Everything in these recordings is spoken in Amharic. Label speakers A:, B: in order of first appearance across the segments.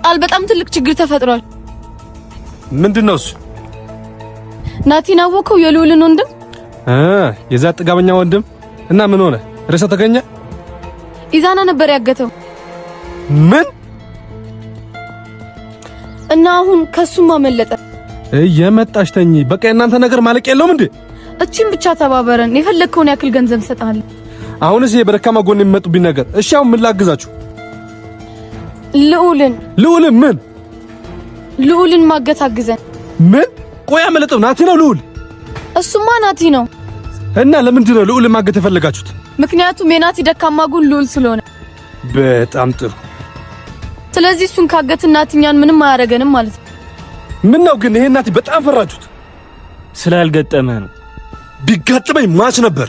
A: ቃል በጣም ትልቅ ችግር ተፈጥሯል።
B: ምንድን ነው እሱ?
A: ናቲን አወከው? የልዑልን ወንድም።
B: የዛ ጥጋበኛ ወንድም። እና ምን ሆነ? ሬሳ ተገኘ?
A: ኢዛና ነበር ያገተው።
B: ምን?
A: እና አሁን ከሱም አመለጠ።
B: እየመጣሽ ተኝ። በቃ የእናንተ ነገር ማለቅ የለውም እንዴ?
A: እቺን ብቻ ተባበረን፣ የፈለግከውን ያክል ገንዘብ እንሰጥሃለን።
B: አሁንስ ይሄ በደካማ ጎን የሚመጡብኝ ነገር። እሺ አሁን ምን ላግዛችሁ?
A: ልዑልን።
B: ልዑልን ምን?
A: ልዑልን ማገት አግዘን።
B: ምን? ቆይ ያመለጠው ናቲ ነው ልዑል?
A: እሱማ ናቲ ነው።
B: እና ለምንድን ነው ልዑልን ማገት የፈለጋችሁት?
A: ምክንያቱም የናቲ ደካማ ጎን ልዑል ስለሆነ።
B: በጣም ጥሩ።
A: ስለዚህ እሱን ካገትን ናቲ እኛን ምንም አያደርገንም ማለት ነው።
B: ምን ነው ግን ይሄ ናቲ በጣም ፈራችሁት?
C: ስላልገጠመ ነው።
B: ቢጋጥመኝ ማች ነበር።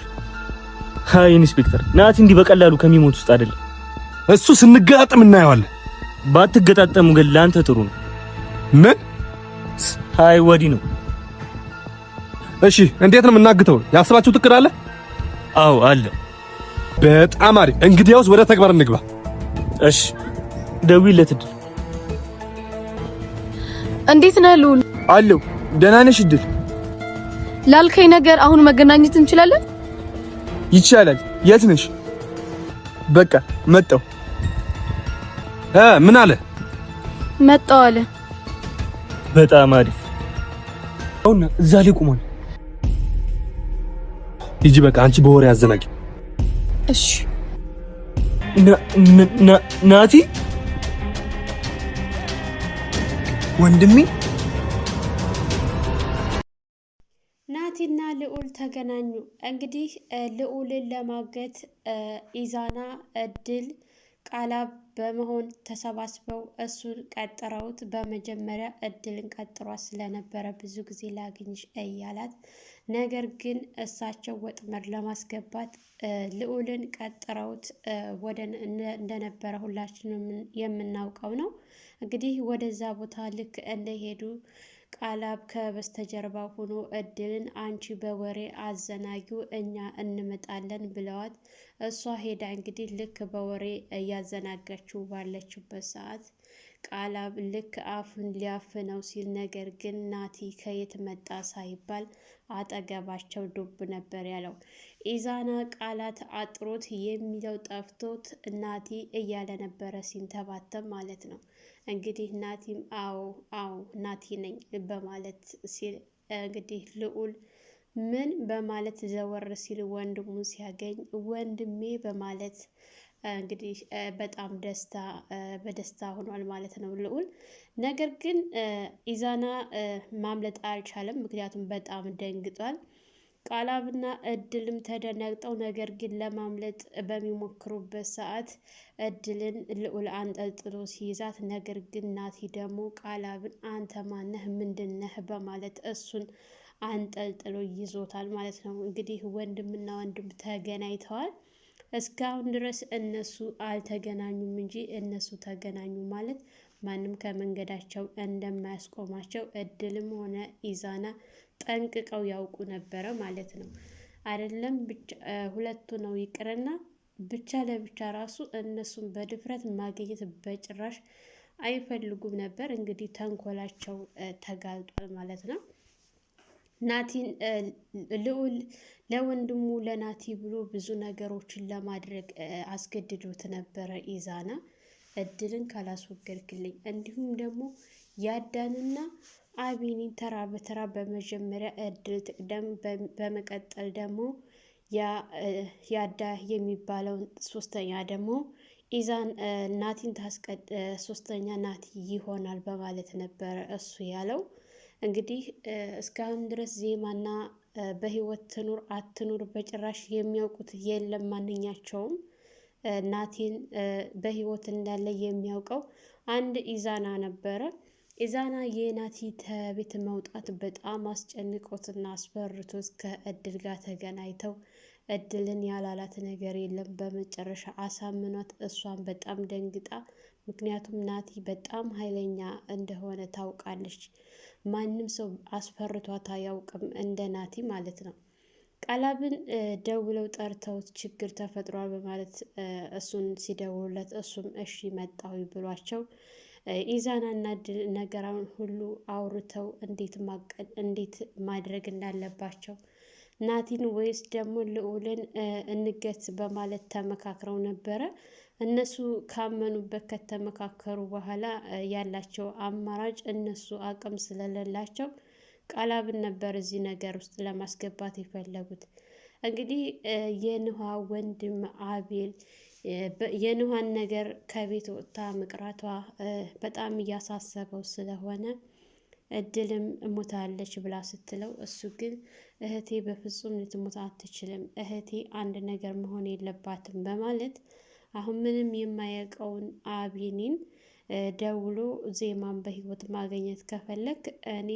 C: ሃይ ኢንስፔክተር፣ ናቲ እንዲህ በቀላሉ ከሚሞት ውስጥ አይደለም።
B: እሱ ስንገጣጠም እናየዋለን።
C: ባትገጣጠሙ ግን ለአንተ ጥሩ ነው።
B: ምን?
C: ሃይ ወዲህ ነው።
B: እሺ እንዴት ነው የምናግተው? ያስባችሁት እቅድ አለ?
C: አዎ አለ።
B: በጣም አሪፍ። እንግዲያውስ ወደ ተግባር እንግባ።
C: እሺ ደውይለት እድል።
A: እንዴት ነህ ልዑል?
D: አለሁ። ደህና ነሽ እድል?
A: ላልከኝ ነገር አሁን መገናኘት እንችላለን?
D: ይቻላል። የት ነሽ? በቃ መጣሁ።
B: ምን አለ?
A: መጣሁ አለ።
C: በጣም አሪፍ። አሁን እዛ ላይ ቆሟል።
B: ሂጂ በቃ አንቺ በወሬ አዘናጊ።
A: እሺ
C: ናቲ
D: ወንድሜ
E: ናቲና ልዑል ተገናኙ። እንግዲህ ልዑልን ለማገት ኢዛና እድል ቃላብ በመሆን ተሰባስበው እሱን ቀጥረውት፣ በመጀመሪያ እድልን ቀጥሯት ስለነበረ ብዙ ጊዜ ላግኝሽ እያላት፣ ነገር ግን እሳቸው ወጥመድ ለማስገባት ልዑልን ቀጥረውት ወደ እንደነበረ ሁላችንም የምናውቀው ነው። እንግዲህ ወደዛ ቦታ ልክ እንደሄዱ ቃላብ ከበስተጀርባ ሆኖ እድልን አንቺ በወሬ አዘናጊው እኛ እንመጣለን ብለዋት፣ እሷ ሄዳ እንግዲህ ልክ በወሬ እያዘናጋችው ባለችበት ሰዓት ቃላብ ልክ አፉን ሊያፍነው ሲል፣ ነገር ግን ናቲ ከየት መጣ ሳይባል አጠገባቸው ዱብ ነበር ያለው። ኢዛና ቃላት አጥሮት የሚለው ጠፍቶት ናቲ እያለ ነበረ ሲንተባተብ ማለት ነው። እንግዲህ ናቲም አዎ አዎ ናቲ ነኝ በማለት ሲል እንግዲህ ልዑል ምን በማለት ዘወር ሲል ወንድሙን ሲያገኝ ወንድሜ በማለት እንግዲህ በጣም ደስታ በደስታ ሆኗል ማለት ነው ልዑል። ነገር ግን ኢዛና ማምለጥ አልቻለም፣ ምክንያቱም በጣም ደንግጧል። ቃላብና እድልም ተደናግጠው ነገር ግን ለማምለጥ በሚሞክሩበት ሰዓት እድልን ልዑል አንጠልጥሎ ሲይዛት፣ ነገር ግን ናቲ ደግሞ ቃላብን አንተ ማነህ ምንድነህ በማለት እሱን አንጠልጥሎ ይዞታል ማለት ነው። እንግዲህ ወንድምና ወንድም ተገናኝተዋል። እስካሁን ድረስ እነሱ አልተገናኙም እንጂ እነሱ ተገናኙ ማለት ማንም ከመንገዳቸው እንደማያስቆማቸው እድልም ሆነ ኢዛና ጠንቅቀው ያውቁ ነበረ ማለት ነው። አይደለም ብቻ ሁለቱ ነው ይቅርና ብቻ ለብቻ ራሱ እነሱን በድፍረት ማግኘት በጭራሽ አይፈልጉም ነበር። እንግዲህ ተንኮላቸው ተጋልጧል ማለት ነው። ናቲን ልዑል ለወንድሙ ለናቲ ብሎ ብዙ ነገሮችን ለማድረግ አስገድዶት ነበረ ኢዛና እድልን ካላስወገድክልኝ እንዲሁም ደግሞ ያዳንና አቢኒን ተራ በተራ በመጀመሪያ እድል ትቅደም፣ በመቀጠል ደግሞ ያዳ የሚባለውን ሶስተኛ ደግሞ ኢዛን ናቲን ሶስተኛ ናቲ ይሆናል በማለት ነበረ እሱ ያለው። እንግዲህ እስካሁን ድረስ ዜማና በህይወት ትኑር አትኑር በጭራሽ የሚያውቁት የለም። ማንኛቸውም ናቲን በህይወት እንዳለ የሚያውቀው አንድ ኢዛና ነበረ። ኢዛና የናቲ ተቤት መውጣት በጣም አስጨንቆትና አስፈርቶት ከእድል ጋር ተገናኝተው እድልን ያላላት ነገር የለም። በመጨረሻ አሳምኗት፣ እሷን በጣም ደንግጣ፣ ምክንያቱም ናቲ በጣም ኃይለኛ እንደሆነ ታውቃለች። ማንም ሰው አስፈርቷት አያውቅም እንደ ናቲ ማለት ነው። ቃላብን ደውለው ጠርተውት ችግር ተፈጥሯል በማለት እሱን ሲደውሉለት እሱም እሺ መጣሁ ብሏቸው ኢዛናና እድል ነገራውን ሁሉ አውርተው እንዴት ማቀድ እንዴት ማድረግ እንዳለባቸው ናቲን ወይስ ደግሞ ልዑልን እንገት በማለት ተመካክረው ነበረ። እነሱ ካመኑበት ከተመካከሩ በኋላ ያላቸው አማራጭ እነሱ አቅም ስለሌላቸው ቃላብን ነበር እዚህ ነገር ውስጥ ለማስገባት የፈለጉት። እንግዲህ የንሃ ወንድም አቤል የንሃን ነገር ከቤት ወጥታ መቅረቷ በጣም እያሳሰበው ስለሆነ እድልም ሞታለች ብላ ስትለው እሱ ግን እህቴ በፍጹም ልትሞት አትችልም፣ እህቴ አንድ ነገር መሆን የለባትም በማለት አሁን ምንም የማያውቀውን አቢኒን ደውሎ ዜማን በህይወት ማግኘት ከፈለክ እኔ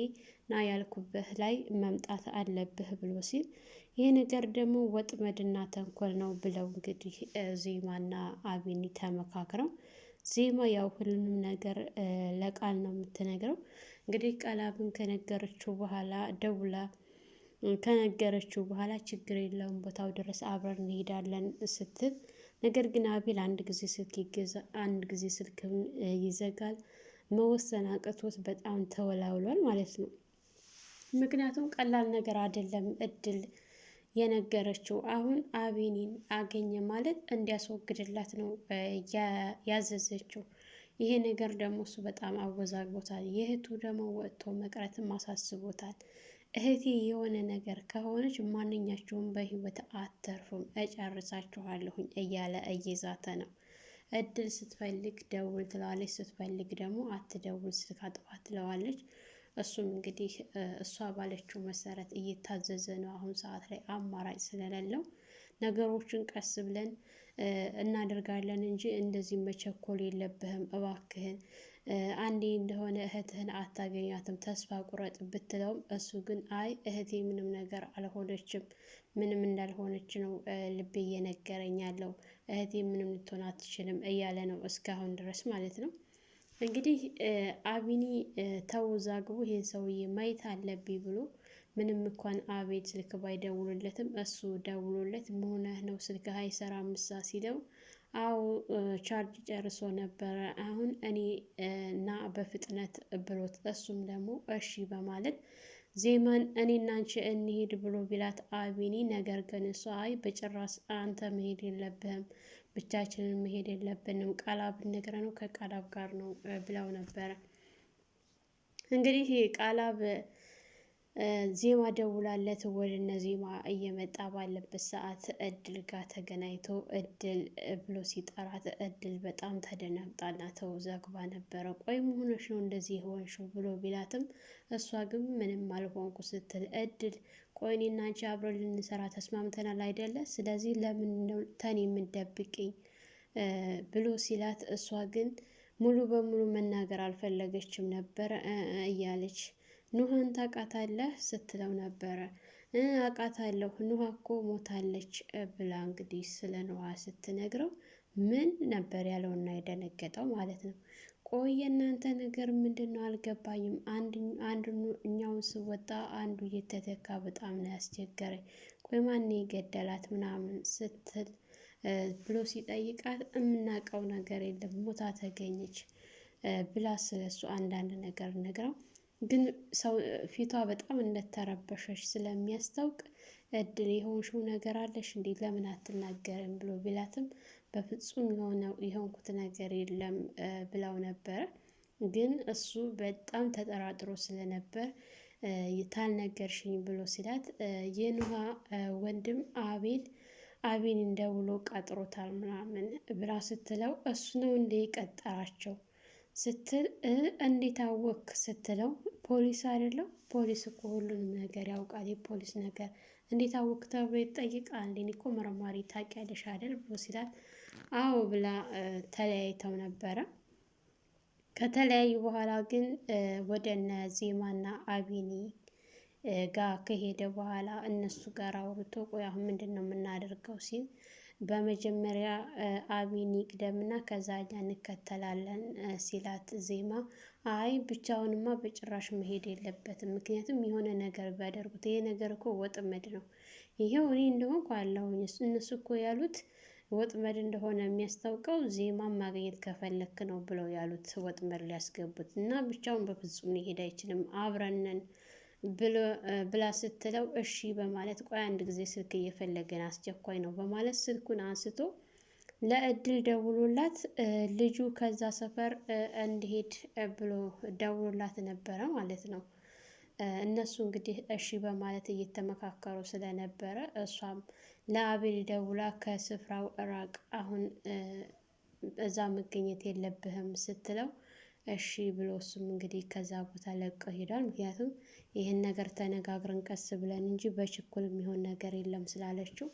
E: ና ያልኩብህ ላይ መምጣት አለብህ ብሎ ሲል ይህ ነገር ደግሞ ወጥመድና ተንኮል ነው ብለው እንግዲህ ዜማና አቢኒ ተመካክረው ዜማ ያው ሁሉንም ነገር ለቃል ነው የምትነግረው። እንግዲህ ቃላብን ከነገረችው በኋላ ደውላ ከነገረችው በኋላ ችግር የለውም ቦታው ድረስ አብረን እንሄዳለን ስትል ነገር ግን አቤል አንድ ጊዜ ስልክ ይገዛ አንድ ጊዜ ስልክ ይዘጋል። መወሰን አቅቶት በጣም ተወላውሏል ማለት ነው። ምክንያቱም ቀላል ነገር አይደለም እድል የነገረችው አሁን አቤኒን አገኘ ማለት እንዲያስወግድላት ነው ያዘዘችው። ይሄ ነገር ደግሞ እሱ በጣም አወዛግቦታል። የእህቱ ደግሞ ወጥቶ መቅረትም አሳስቦታል። እህቴ የሆነ ነገር ከሆነች ማንኛቸውም በህይወት አተርፉም፣ እጨርሳችኋለሁኝ እያለ እየዛተ ነው። እድል ስትፈልግ ደውል ትለዋለች፣ ስትፈልግ ደግሞ አትደውል ስልክ አጥፋ ትለዋለች። እሱም እንግዲህ እሷ ባለችው መሰረት እየታዘዘ ነው። አሁን ሰዓት ላይ አማራጭ ስለሌለው ነገሮችን ቀስ ብለን እናደርጋለን እንጂ እንደዚህ መቸኮል የለብህም እባክህን አንዴ እንደሆነ እህትህን አታገኛትም ተስፋ ቁረጥ ብትለውም እሱ ግን አይ እህቴ ምንም ነገር አልሆነችም፣ ምንም እንዳልሆነች ነው ልቤ እየነገረኝ ያለው፣ እህቴ ምንም ልትሆን አትችልም እያለ ነው እስካሁን ድረስ ማለት ነው። እንግዲህ አቢኒ ተወዛግቦ ይህን ሰውዬ ማየት አለብኝ ብሎ ምንም እንኳን አቤል ስልክ ባይደውሉለትም እሱ ደውሎለት መሆነህ ነው ስልክ አይሰራም ምሳ ሲለው አዎ ቻርጅ ጨርሶ ነበረ። አሁን እኔ እና በፍጥነት ብሎት እሱም ደግሞ እሺ በማለት ዜማን እኔና አንቺ እንሂድ ብሎ ቢላት አቢኒ፣ ነገር ግን እሷ አይ በጭራሽ አንተ መሄድ የለብህም ብቻችንን መሄድ የለብንም ቃላብ ነው ከቃላብ ጋር ነው ብለው ነበረ። እንግዲህ ቃላብ ዜማ ደውላለት ወደ እነ ዜማ እየመጣ ባለበት ሰዓት እድል ጋር ተገናኝቶ እድል ብሎ ሲጠራት እድል በጣም ተደናግጣና ተወዛግባ ነበረ። ቆይ መሆንሽ ነው እንደዚህ የሆንሽው ብሎ ቢላትም እሷ ግን ምንም አልሆንኩ ስትል እድል ቆይ እኔና አንቺ አብረን ልንሰራ ተስማምተናል አይደለ? ስለዚህ ለምን ነው ተኔ የምትደብቂኝ ብሎ ሲላት እሷ ግን ሙሉ በሙሉ መናገር አልፈለገችም ነበረ እያለች ኑሃን ታውቃታለህ ስትለው ነበረ። አውቃታለሁ ኑሃ እኮ ሞታለች ብላ እንግዲህ ስለ ኑሃ ስትነግረው ምን ነበር ያለውና የደነገጠው ማለት ነው። ቆይ የእናንተ ነገር ምንድን ነው አልገባኝም። አንዱኛውን ስወጣ አንዱ እየተተካ በጣም ነው ያስቸገረኝ። ቆይ ማን የገደላት ምናምን ስትል ብሎ ሲጠይቃት የምናውቀው ነገር የለም ሞታ ተገኘች ብላ ስለሱ አንዳንድ ነገር ነግራው ግን ሰው ፊቷ በጣም እንደተረበሸች ስለሚያስታውቅ እድል የሆንሽው ነገር አለሽ እንዴ ለምን አትናገርም ብሎ ቢላትም በፍጹም የሆንኩት ነገር የለም ብላው ነበረ። ግን እሱ በጣም ተጠራጥሮ ስለነበር ታልነገርሽኝ ብሎ ሲላት የኑሃ ወንድም አቤል አቤል እንደውሎ ቀጥሮታል ምናምን ብላ ስትለው እሱ ነው እንዴ ቀጠራቸው ስትል እንዴት አወክ ስትለው ፖሊስ አይደለም ፖሊስ እኮ ሁሉንም ነገር ያውቃል። የፖሊስ ነገር እንዴት አወክ ተብሎ ይጠይቃል። እኔ እኮ መርማሪ ታውቂያለሽ አይደል ብሎ ሲላት አዎ ብላ ተለያይተው ነበረ። ከተለያዩ በኋላ ግን ወደ እነ ዜማና አቢኒ ጋር ከሄደ በኋላ እነሱ ጋር አውርቶ ቆይ አሁን ምንድን ነው የምናደርገው ሲል በመጀመሪያ አቢን ይቅደምና ከዛ እኛ እንከተላለን ሲላት ዜማ አይ ብቻውንማ በጭራሽ መሄድ የለበትም። ምክንያቱም የሆነ ነገር ቢያደርጉት ይሄ ነገር እኮ ወጥመድ ነው። ይሄው እኔ እንደሆንኩ አለሁኝ። እነሱ እኮ ያሉት ወጥመድ እንደሆነ የሚያስታውቀው ዜማን ማግኘት ከፈለክ ነው ብለው ያሉት ወጥመድ ሊያስገቡት እና ብቻውን በፍጹም ሊሄድ አይችልም አብረነን ብላ ስትለው እሺ በማለት ቆይ አንድ ጊዜ ስልክ እየፈለገን አስቸኳይ ነው በማለት ስልኩን አንስቶ ለእድል ደውሎላት ልጁ ከዛ ሰፈር እንዲሄድ ብሎ ደውሎላት ነበረ ማለት ነው። እነሱ እንግዲህ እሺ በማለት እየተመካከሩ ስለነበረ እሷም ለአቤል ደውላ ከስፍራው ራቅ፣ አሁን እዛ መገኘት የለብህም ስትለው እሺ ብሎ እሱም እንግዲህ ከዛ ቦታ ለቀው ሄዷል። ምክንያቱም ይህን ነገር ተነጋግረን ቀስ ብለን እንጂ በችኩል የሚሆን ነገር የለም ስላለችው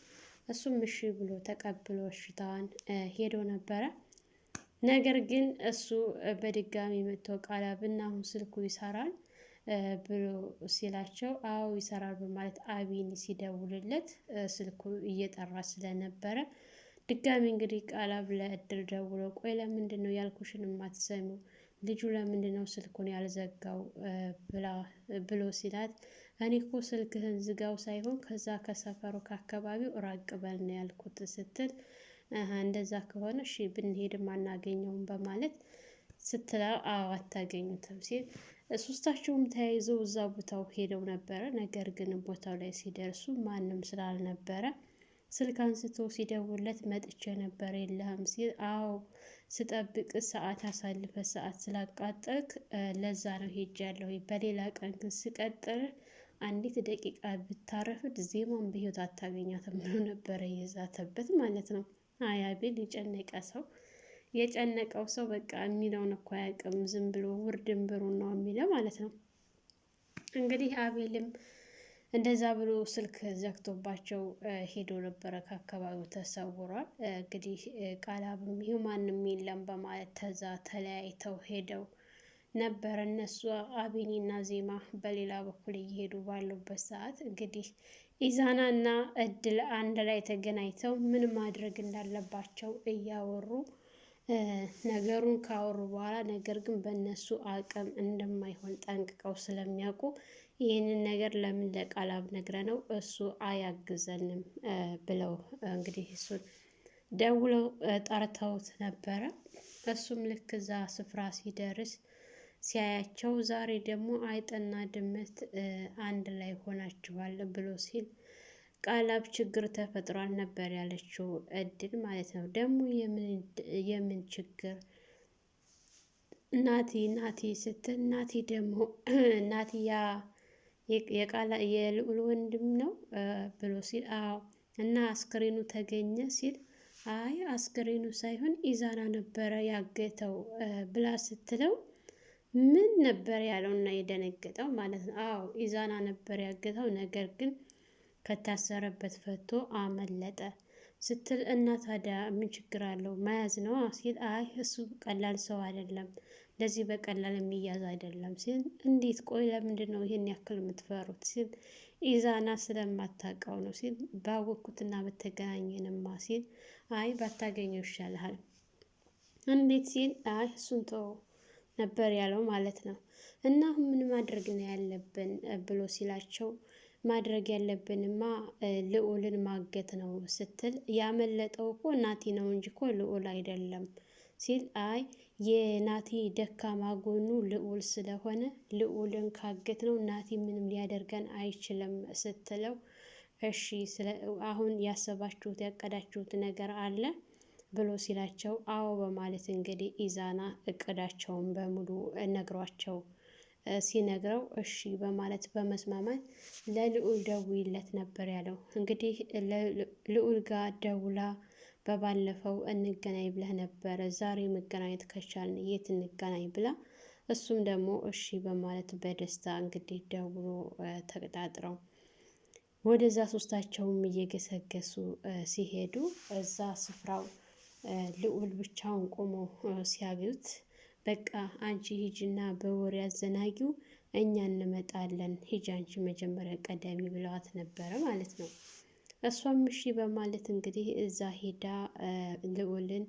E: እሱም እሺ ብሎ ተቀብሎ እሽታዋን ሄዶ ነበረ። ነገር ግን እሱ በድጋሚ መጥቶ ቃላብና አሁን ስልኩ ይሰራል ብሎ ሲላቸው አዎ ይሰራል በማለት አቢን ሲደውልለት ስልኩ እየጠራ ስለነበረ ድጋሚ እንግዲህ ቃላብ ለእድል ደውሎ ቆይ ለምንድን ነው ያልኩሽን የማትሰሚው? ልጁ ለምንድን ነው ስልኩን ያልዘጋው? ብሎ ሲላት እኔ እኮ ስልክህን ዝጋው ሳይሆን ከዛ ከሰፈሩ ከአካባቢው ራቅ በል ነው ያልኩት ስትል እንደዛ ከሆነ እሺ ብንሄድም አናገኘውም በማለት ስትለው አዎ አታገኙትም ሲል ሶስታቸውም ተያይዘው እዛ ቦታው ሄደው ነበረ። ነገር ግን ቦታው ላይ ሲደርሱ ማንም ስላልነበረ ስልክ አንስቶ ሲደውልለት መጥቼ ነበር የለህም ሲል አዎ ስጠብቅ ሰዓት አሳልፈ ሰዓት ስላቃጠልክ ለዛ ነው ሄጃለሁ። በሌላ ቀን ግን ስቀጥር አንዲት ደቂቃ ብታረፍድ ዜማን በህይወት አታገኛትም ብሎ ነበረ የዛተበት ማለት ነው። አይ አቤል የጨነቀ ሰው የጨነቀው ሰው በቃ የሚለውን እኮ አያውቅም። ዝም ብሎ ውርድንብሩን ነው የሚለው ማለት ነው። እንግዲህ አቤልም እንደዛ ብሎ ስልክ ዘግቶባቸው ሄዶ ነበረ። ከአካባቢው ተሰውሯል። እንግዲህ ቃላብም ይሁ ማንም የለም በማለት ተዛ ተለያይተው ሄደው ነበር። እነሱ አቤኒና ዜማ በሌላ በኩል እየሄዱ ባሉበት ሰዓት እንግዲህ ኢዛና እና እድል አንድ ላይ ተገናኝተው ምን ማድረግ እንዳለባቸው እያወሩ ነገሩን ካወሩ በኋላ ነገር ግን በእነሱ አቅም እንደማይሆን ጠንቅቀው ስለሚያውቁ ይህንን ነገር ለምን ለቃላብ ነግረ ነው እሱ አያግዘንም ብለው እንግዲህ እሱን ደውለው ጠርተውት ነበረ። እሱም ልክ እዛ ስፍራ ሲደርስ ሲያያቸው ዛሬ ደግሞ አይጥና ድመት አንድ ላይ ሆናችኋል ብሎ ሲል ቃላብ ችግር ተፈጥሯል ነበር ያለችው እድል ማለት ነው። ደግሞ የምን ችግር ናቲ ናቲ ስትል ናቲ ደግሞ ናቲ ያ የቃላ የልዑል ወንድም ነው ብሎ ሲል አዎ እና አስክሬኑ ተገኘ ሲል አይ አስክሬኑ ሳይሆን ኢዛና ነበረ ያገተው ብላ ስትለው ምን ነበር ያለው እና የደነገጠው ማለት ነው። አዎ ኢዛና ነበር ያገተው፣ ነገር ግን ከታሰረበት ፈቶ አመለጠ ስትል እና ታዲያ ምን ችግር አለው መያዝ ነው ሲል፣ አይ እሱ ቀላል ሰው አይደለም፣ ለዚህ በቀላል የሚያዝ አይደለም ሲል፣ እንዴት ቆይ ለምንድን ነው ይህን ያክል የምትፈሩት ሲል፣ ኢዛና ስለማታውቀው ነው ሲል፣ ባወቅኩትና በተገናኘንማ ሲል፣ አይ ባታገኘው ይሻልሃል። እንዴት ሲል፣ አይ እሱን ተወው ነበር ያለው ማለት ነው። እና አሁን ምን ማድረግ ነው ያለብን ብሎ ሲላቸው ማድረግ ያለብንማ ልዑልን ማገት ነው ስትል ያመለጠው እኮ ናቲ ነው እንጂ እኮ ልዑል አይደለም ሲል አይ የናቲ ደካማ ጎኑ ልዑል ስለሆነ ልዑልን ካገት ነው ናቲ ምንም ሊያደርገን አይችልም ስትለው እሺ አሁን ያሰባችሁት ያቀዳችሁት ነገር አለ ብሎ ሲላቸው አዎ በማለት እንግዲህ ኢዛና እቅዳቸውን በሙሉ ነግሯቸው ሲነግረው እሺ በማለት በመስማማት ለልዑል ደውይለት ነበር ያለው። እንግዲህ ልዑል ጋር ደውላ በባለፈው እንገናኝ ብለህ ነበረ፣ ዛሬ መገናኘት ከቻልን የት እንገናኝ ብላ እሱም ደግሞ እሺ በማለት በደስታ እንግዲህ ደውሎ ተቀጣጥረው ወደዛ ሶስታቸውም እየገሰገሱ ሲሄዱ እዛ ስፍራው ልዑል ብቻውን ቆሞ ሲያዩት በቃ አንቺ ሂጂና በወሬ አዘናጊው እኛ እንመጣለን፣ ሂጂ አንቺ መጀመሪያ ቀዳሚ ብለዋት ነበረ ማለት ነው። እሷም እሺ በማለት እንግዲህ እዛ ሄዳ ልዑልን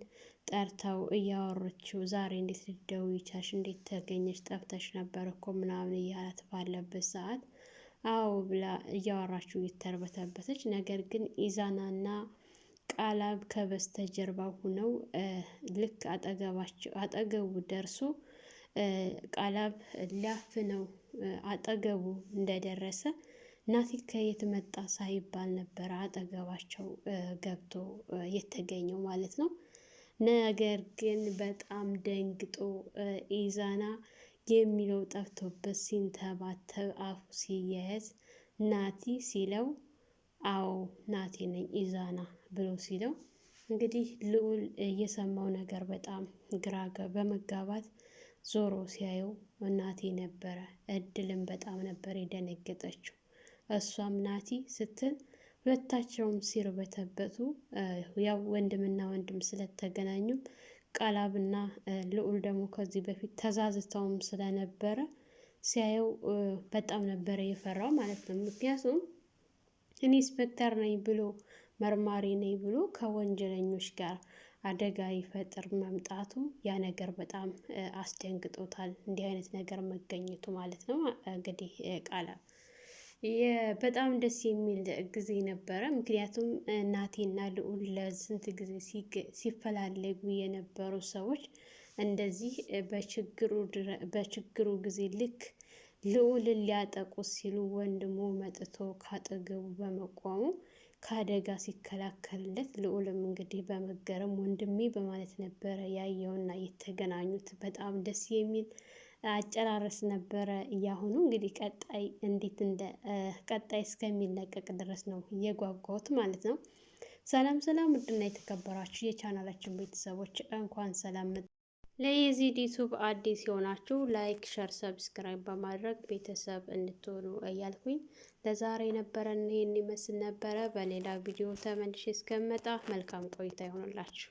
E: ጠርተው እያወረችው ዛሬ እንዴት ልትደውይ ቻልሽ? እንዴት ተገኘች? ጠፍተሽ ነበር እኮ ምናምን እያላት ባለበት ሰዓት አዎ ብላ እያወራችው እየተርበተበተች ነገር ግን ኢዛናና ቃላብ ከበስተጀርባ ሁነው ልክ አጠገባቸው አጠገቡ ደርሶ ቃላብ ሊያፍነው አጠገቡ እንደደረሰ ናቲ ከየት መጣ ሳይባል ነበረ አጠገባቸው ገብቶ የተገኘው ማለት ነው። ነገር ግን በጣም ደንግጦ ኢዛና የሚለው ጠፍቶበት ሲንተባተብ አፉ ሲያያዝ ናቲ ሲለው አዎ ናቲ ነኝ ኢዛና ብሎ ሲለው እንግዲህ ልዑል የሰማው ነገር በጣም ግራ በመጋባት ዞሮ ሲያየው ናቲ ነበረ። እድልም በጣም ነበር የደነገጠችው። እሷም ናቲ ስትል ሁለታቸውም ሲርበተበቱ ያው ወንድምና ወንድም ስለተገናኙ ቃላብና ልዑል ደግሞ ከዚህ በፊት ተዛዝተውም ስለነበረ ሲያየው በጣም ነበረ የፈራው ማለት ነው። ምክንያቱም ኢንስፔክተር ነኝ ብሎ መርማሪ ነኝ ብሎ ከወንጀለኞች ጋር አደጋ ይፈጥር መምጣቱ ያ ነገር በጣም አስደንግጦታል። እንዲህ አይነት ነገር መገኘቱ ማለት ነው። እንግዲህ ቃላብ በጣም ደስ የሚል ጊዜ ነበረ። ምክንያቱም ናቴና ልዑል ለስንት ጊዜ ሲፈላለጉ የነበሩ ሰዎች እንደዚህ በችግሩ ጊዜ ልክ ልዑልን ሊያጠቁ ሲሉ ወንድሙ መጥቶ ካጠገቡ በመቆሙ ከአደጋ ሲከላከልለት ልዑልም እንግዲህ በመገረም ወንድሜ በማለት ነበረ ያየውና የተገናኙት። በጣም ደስ የሚል አጨራረስ ነበረ። እያሁኑ እንግዲህ ቀጣይ እንዴት እንደ ቀጣይ እስከሚለቀቅ ድረስ ነው እየጓጓሁት ማለት ነው። ሰላም ሰላም፣ ውድና የተከበራችሁ የቻናላችን ቤተሰቦች እንኳን ሰላም ለየዚህ ዩቲዩብ አዲስ የሆናችሁ like፣ share፣ subscribe በማድረግ ቤተሰብ እንድትሆኑ እያልኩኝ ለዛሬ የነበረን ይህን ይመስል ነበረ። በሌላ ቪዲዮ ተመልሼ እስከመጣ መልካም ቆይታ ይሆንላችሁ።